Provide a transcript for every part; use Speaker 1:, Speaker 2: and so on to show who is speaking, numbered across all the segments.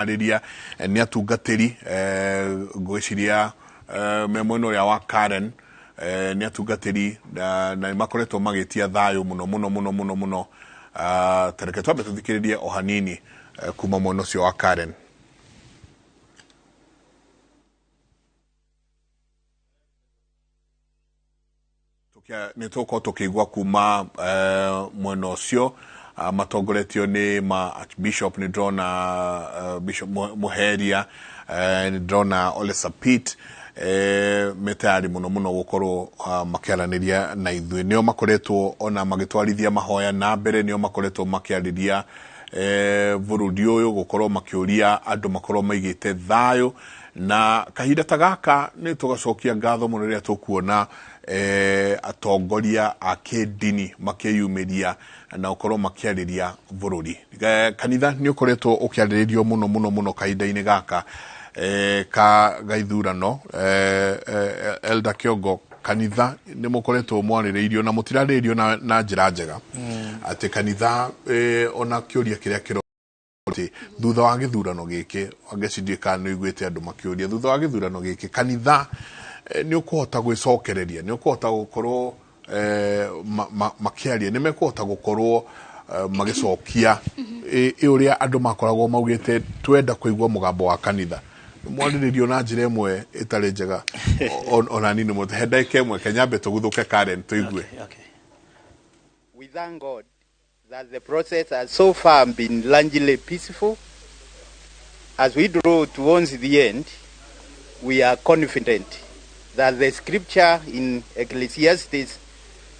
Speaker 1: Arĩria nĩ atungatĩri, ngwĩciria me mwena ũrĩa wa Karen, nĩ atungatĩri na nĩ makoretwo magĩtia thayũ mũno mũno mũno mũno mũno. Ta reke twambe tũthikĩrĩrie o hanini kuma mwena ũcio wa Karen. Nĩ tũgũkorwo tũkĩigua kuma mwena ũcio matongoretio nĩ ma Archbishop. Nĩ ndĩrona Bishop Muheria, nĩ ndĩrona Ole Sapit me tayari mũno mũno gũkorwo makĩaranĩria na ithuĩ. Nĩo makoretwo ona magĩtwarithia mahoya na mbere, nĩo makoretwo makĩarĩria bũrũri ũyũ, gũkorwo makĩũria andũ makorwo maigĩte thayũ. Na kahinda ta gaka nĩ tũgacokia ngatho mũno rĩrĩa tũkuona atongoria a kĩndini makĩyumĩria na gũkorwo makĩarĩria bũrũri. Kanitha nĩ ũkoretwo ũkĩarĩrĩrio mũno mũno mũno kahinda-inĩ gaka ka gaithurano. Elder Kiongo, kanitha nĩ mũkoretwo mwarĩrĩirio na mũtirarĩrĩrio na njĩra njega, atĩ kanitha ona kĩũria kĩrĩa kĩro atĩ thutha wa gĩthurano gĩkĩ, angeci ndiũĩ kana nĩ ũiguĩte andũ makĩũria, thutha wa gĩthurano gĩkĩ kanitha nĩ ũkũhota gwĩcokereria, nĩ ũkũhota gũkorwo makĩaria, nĩ mekũhota gũkorwo magĩcokia ĩ ũrĩa andũ makoragwo maugĩte twenda kũigua mũgambo wa kanitha. Mwarĩrĩrio na njĩra ĩmwe ĩtarĩ njega ona nini mũno. He ndagĩka ĩmwe kenyambe tũguthũke Karen tũigue.
Speaker 2: Okay.
Speaker 3: We thank God that the process has so far been largely peaceful. As we draw towards the end, we are confident that the scripture in Ecclesiastes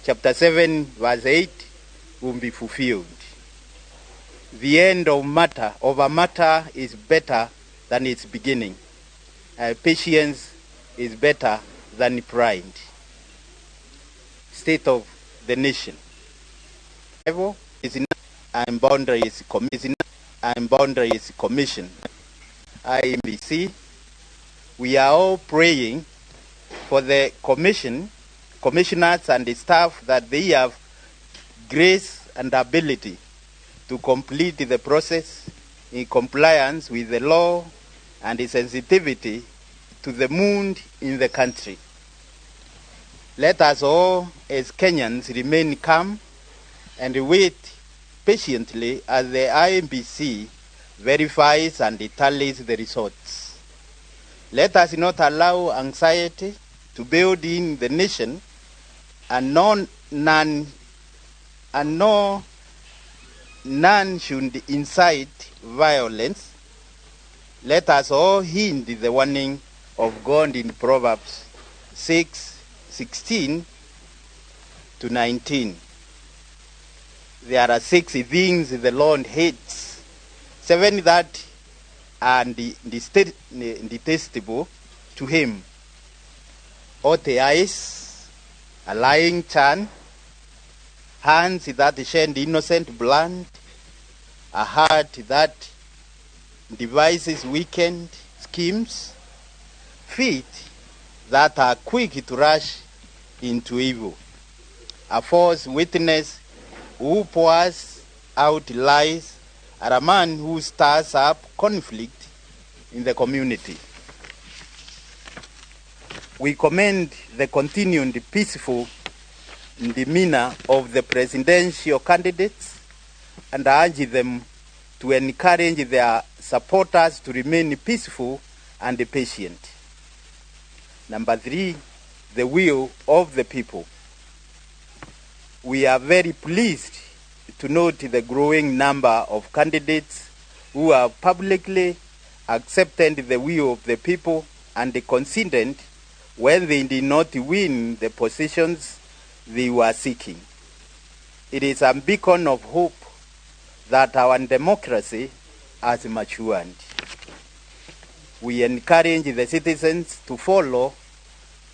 Speaker 3: chapter 7 verse 8 will be fulfilled. The end of a matter is better than its beginning. Patience is better than pride. State of the nation. Is in and Boundaries Commission and Boundaries Commission, IEBC. We are all praying for the commissioners and the staff that they have grace and ability to complete the process in compliance with the law and the sensitivity to the mood in the country. Let us all as Kenyans remain calm and wait patiently as the IEBC verifies and tallies the results. Let us not allow anxiety to build in the nation, and none, none, and no, none should incite violence. Let us all heed the warning of God in Proverbs 6:16 to 19. There are 6 things the Lord hates, 7 that are detestable to him: haughty eyes, a lying tongue, hands that shed innocent blood, a heart that devises wicked schemes, feet that are quick to rush into evil, a false witness who pours out lies, and a man who stirs up conflict in the community. We commend the continued peaceful demeanor of the presidential candidates and urge them to encourage their supporters to remain peaceful and patient. Number 3, the will of the people. We are very pleased to note the growing number of candidates who have publicly accepted the will of the people and considered when they did not win the positions they were seeking. It is a beacon of hope that our democracy has matured. We encourage the citizens to follow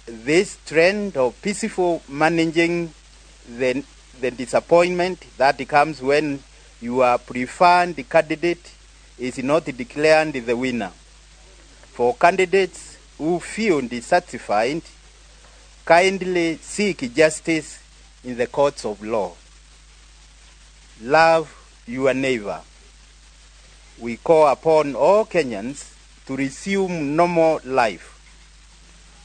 Speaker 3: this trend of peaceful managing the disappointment that comes when your preferred candidate is not declared the winner. For candidates who feel dissatisfied, kindly seek justice in the courts of law. Love your neighbor. We call upon all Kenyans to resume normal life.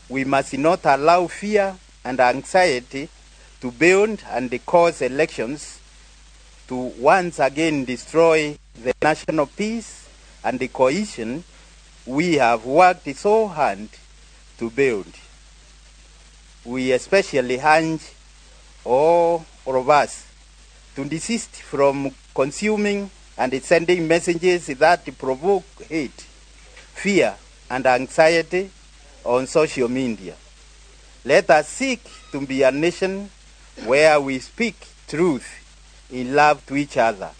Speaker 3: We must not allow fear and anxiety to build and cause elections to once again destroy the national peace and the cohesion we have worked so hard to build. We especially urge all of us to desist from consuming and sending messages that provoke hate, fear, and anxiety on social media. Let us seek to be a nation where we speak truth in love to each other,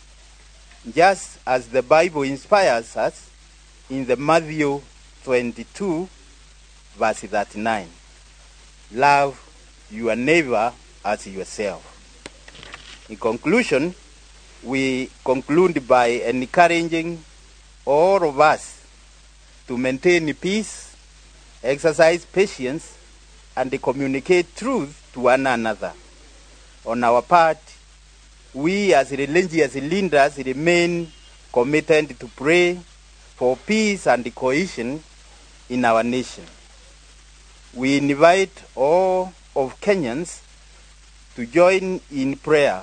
Speaker 3: just as the Bible inspires us in the Matthew 22, verse 39. Love your neighbor as yourself. In conclusion, we conclude by encouraging all of us to maintain peace, exercise patience, and communicate truth to one another. On our part, we as religious leaders remain committed to pray for peace and cohesion in our nation. We invite all of Kenyans to join in prayer,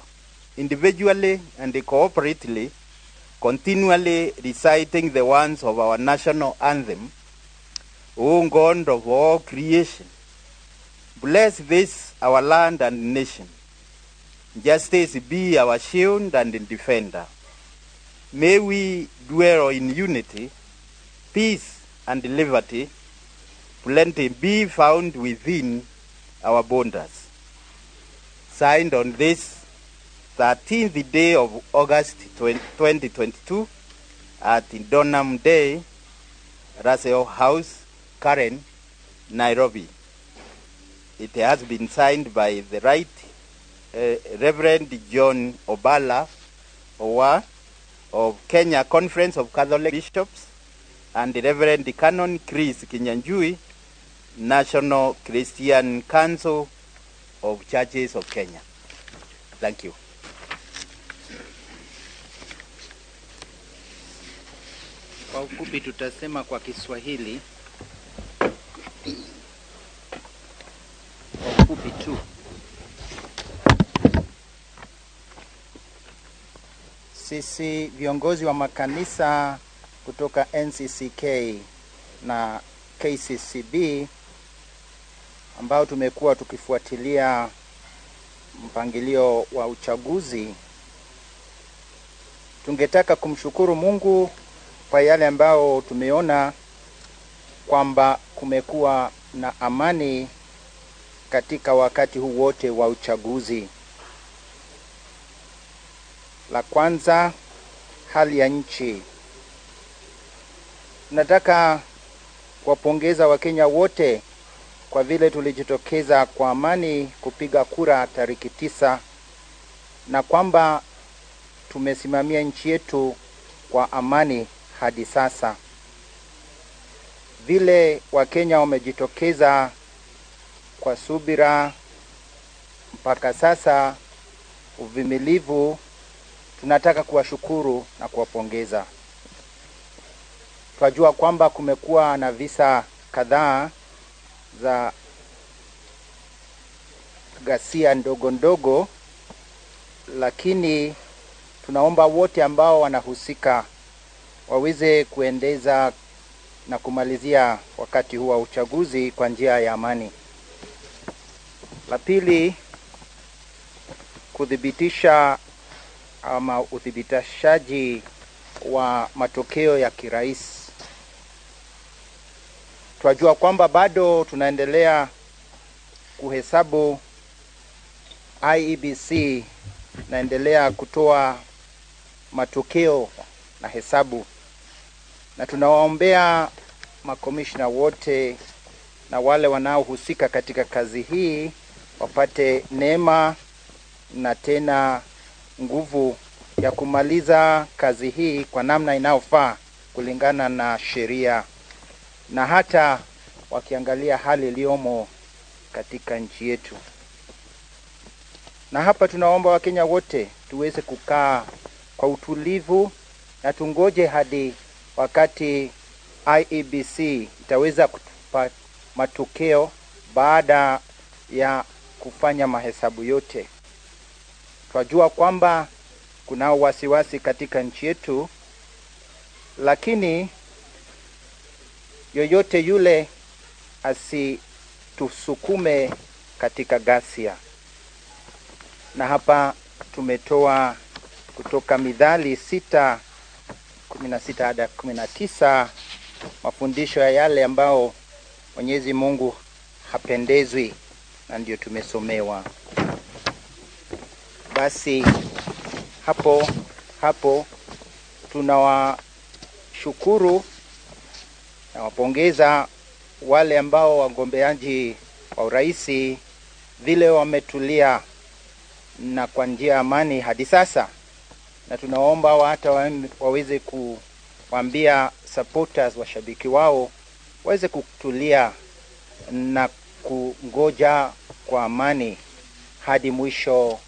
Speaker 3: individually and cooperatively, continually reciting the words of our national anthem, O God of all creation, bless this our land and nation. Justice be our shield and defender. May we dwell in unity, peace and liberty, plenty be found within our borders. Signed on this 13th day of August 2022 at Donham Day, Russell House, Karen, Nairobi. It has been signed by the Right Reverend John Obala Owa of Kenya Conference of Catholic Bishops and the Reverend Canon Chris Kinyanjui, National Christian Council of Churches of Kenya. Thank you.
Speaker 2: Kwa ufupi tutasema kwa Kiswahili. Kwa ufupi tu. Sisi viongozi wa makanisa kutoka NCCK na KCCB ambao tumekuwa tukifuatilia mpangilio wa uchaguzi, tungetaka kumshukuru Mungu kwa yale ambao tumeona kwamba kumekuwa na amani katika wakati huu wote wa uchaguzi. La kwanza, hali ya nchi. Nataka kuwapongeza Wakenya wote kwa vile tulijitokeza kwa amani kupiga kura tariki 9 na kwamba tumesimamia nchi yetu kwa amani hadi sasa. Vile Wakenya wamejitokeza kwa subira mpaka sasa, uvumilivu, tunataka kuwashukuru na kuwapongeza. Twajua kwamba kumekuwa na visa kadhaa za ghasia ndogo ndogo, lakini tunaomba wote ambao wanahusika waweze kuendeza na kumalizia wakati huu wa uchaguzi kwa njia ya amani. La pili, kuthibitisha ama uthibitishaji wa matokeo ya kirais. Twajua kwamba bado tunaendelea kuhesabu. IEBC naendelea kutoa matokeo na hesabu, na tunawaombea makomishna wote na wale wanaohusika katika kazi hii wapate neema na tena nguvu ya kumaliza kazi hii kwa namna inayofaa kulingana na sheria, na hata wakiangalia hali iliyomo katika nchi yetu. Na hapa tunaomba Wakenya wote tuweze kukaa kwa utulivu na tungoje hadi wakati IEBC itaweza kutupa matokeo baada ya kufanya mahesabu yote. Twajua kwamba kunao wasiwasi katika nchi yetu, lakini yoyote yule asitusukume katika ghasia. Na hapa tumetoa kutoka Mithali 6:16 hadi 19 mafundisho ya yale ambao Mwenyezi Mungu hapendezwi, na ndio tumesomewa. Basi hapo tunawashukuru na wapongeza wale ambao wagombeaji wa urais vile wametulia na kwa njia ya amani hadi sasa, na tunaomba hata waweze kuambia supporters, washabiki wao waweze kutulia na kungoja kwa amani hadi mwisho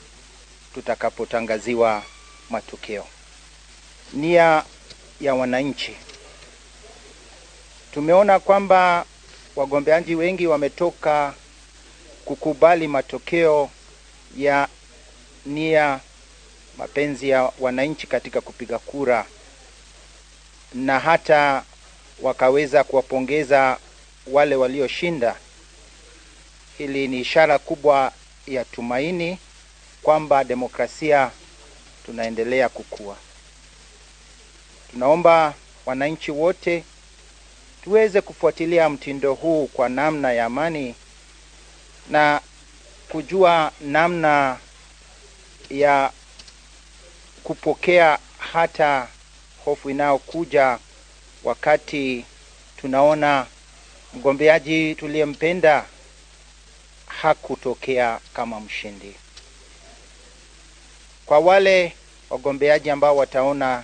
Speaker 2: tutakapotangaziwa matokeo. Nia ya wananchi, tumeona kwamba wagombeaji wengi wametoka kukubali matokeo ya nia, mapenzi ya wananchi katika kupiga kura, na hata wakaweza kuwapongeza wale walioshinda. Hili ni ishara kubwa ya tumaini kwamba demokrasia tunaendelea kukua. Tunaomba wananchi wote tuweze kufuatilia mtindo huu kwa namna ya amani na kujua namna ya kupokea hata hofu inayokuja wakati tunaona mgombeaji tuliyempenda hakutokea kama mshindi. Kwa wale wagombeaji ambao wataona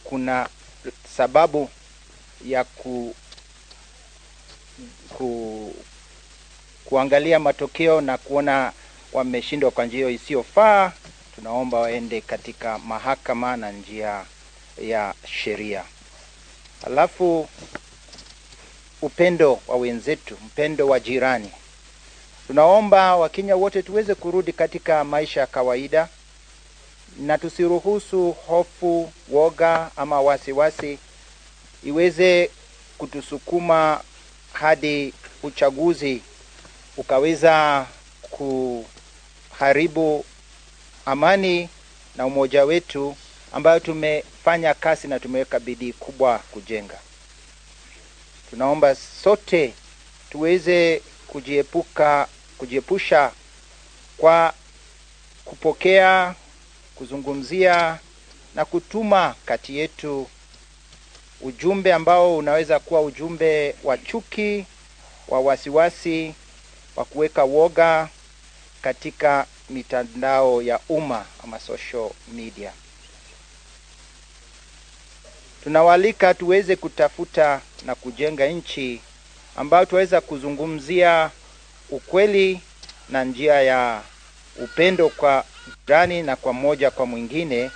Speaker 2: kuna sababu ya kuangalia matokeo na kuona wameshindwa kwa njia isiyofaa, tunaomba waende katika mahakama na njia ya sheria. Alafu upendo wa wenzetu, upendo wa jirani. Tunaomba Wakenya wote tuweze kurudi katika maisha ya kawaida na tusiruhusu hofu, woga ama wasiwasi iweze kutusukuma hadi uchaguzi ukaweza kuharibu amani na umoja wetu ambayo tumefanya kazi na tumeweka bidii kubwa kujenga. Tunaomba sote tuweze kujiepusha kwa kupokea, kuzungumzia na kutuma kati yetu ujumbe ambao unaweza kuwa ujumbe wa chuki, wa wasiwasi, wa kuweka woga katika mitandao ya umma ama social media. Tunawalika tuweze kutafuta na kujenga nchi ambayo tuweza kuzungumzia ukweli na njia ya upendo kwa jirani na kwa moja kwa mwingine,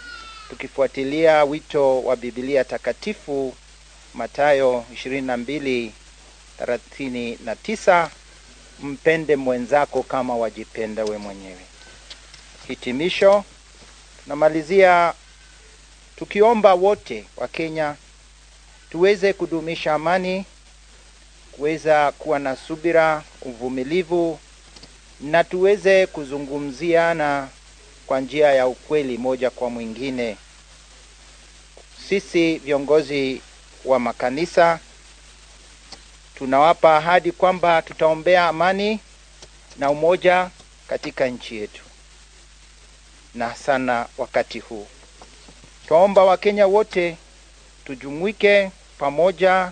Speaker 2: tukifuatilia wito wa Biblia takatifu Mathayo 22:39, mpende mwenzako kama wajipenda we mwenyewe. Hitimisho, tunamalizia tukiomba wote wa Kenya tuweze kudumisha amani, kuweza kuwa na subira, uvumilivu, na tuweze kuzungumziana kwa njia ya ukweli moja kwa mwingine. Sisi viongozi wa makanisa tunawapa ahadi kwamba tutaombea amani na umoja katika nchi yetu, na sana wakati huu. Tuomba Wakenya wote tujumuike pamoja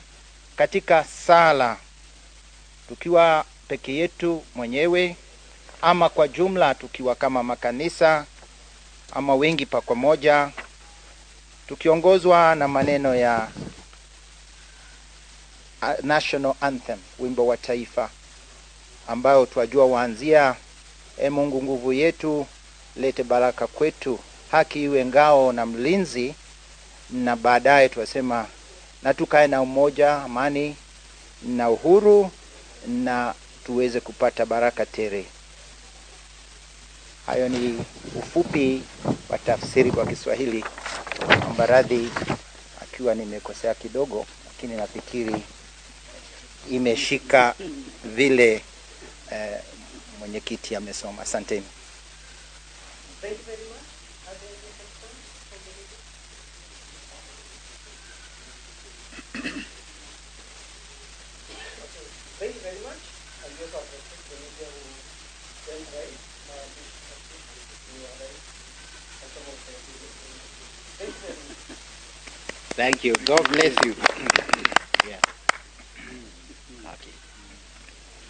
Speaker 2: katika sala, tukiwa peke yetu mwenyewe ama kwa jumla, tukiwa kama makanisa ama wengi pamoja, tukiongozwa na maneno ya National Anthem, wimbo wa taifa, ambao twajua waanzia: E Mungu nguvu yetu, lete baraka kwetu, haki iwe ngao na mlinzi. Na baadaye tuwasema na tukae na umoja, amani na uhuru, na tuweze kupata baraka tele. Hayo ni ufupi wa tafsiri kwa Kiswahili. Naomba radhi akiwa nimekosea kidogo, lakini nafikiri imeshika vile mwenyekiti amesoma. Asanteni.
Speaker 4: Thank you very much. Are there any questions from the media? Okay. Thank you very much. And we also appreciate the media who went right. You are right. And some of the people. Thank you very much.
Speaker 3: Thank you. God bless you. Yeah.